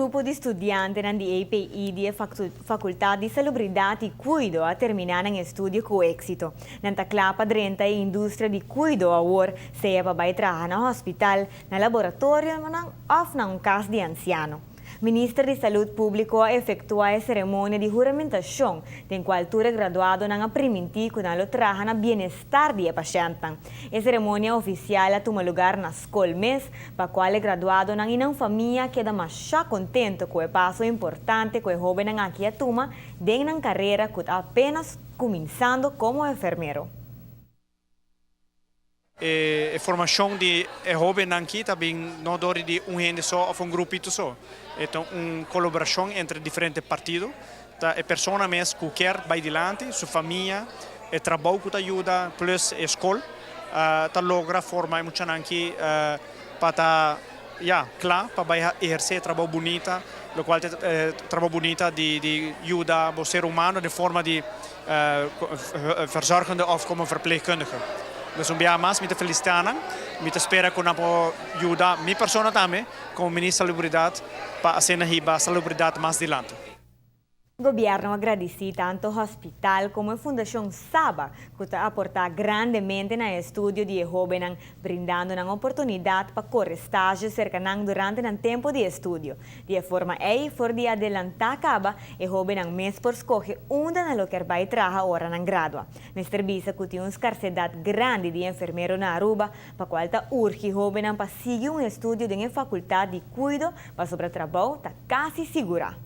Grupo di studiantenan di EPI di e Facultad di Salubridad y Cuido a termina nan estudio cu exito. Nan ta cla pa drenta e industria di cuido awor, sea pa bay traha na hospital, na laboratorionan of na un cas di anciano. Minister di Salud Publico a efectua e ceremonia di huramentacion, den cual tur e graduadonan a priminti cu nan lo traha na bienestar di e pashentnan. E ceremonia oficial a tuma lugar na scol mes, pa cual e graduadonan y nan famia a keda masha contento cu e paso importante cu e hobennan aki a tuma den nan carera cu ta apenas cuminsando como enfermero. E formacion di e hobennan aki ta bin no door di un hende so of un grupito so. E ta un colaboracion entre diferente partido. Ta e persona mes cu kier bay dilanti, su famia, e trabou cu ta yuda, plus e scol, ta logra forma e muchanan aki pa ta ya cla pa bay eherce e trabou bunita, locual ta e trabou bunita di yuda bo ser humano den forma di verzorgende of como verpleegkundige. Dus un biaha mas mi ta felicita nan, mi ta spera cu nan por yuda mi persona tambe como Minister Salubridad pa asina hiba salubridad mas dilanti. Gobierno a gradici tanto hospital como e Fundacion Saba cu ta aporta grandemente na e estudio di e hobennan, brindando nan oportunidad pa core stage cerca nan durante nan tempo di estudio. Di e forma ey, for di adelanta caba, e hobennan mes por scoge unda nan lo kier bay traha ora nan gradua. Mester bisa cu tin un scarcedad grandi di enfermero na Aruba, pa cual ta urgi hobennan pa sigui un estudio den e facultad di cuido pasobra trabou ta casi sigura.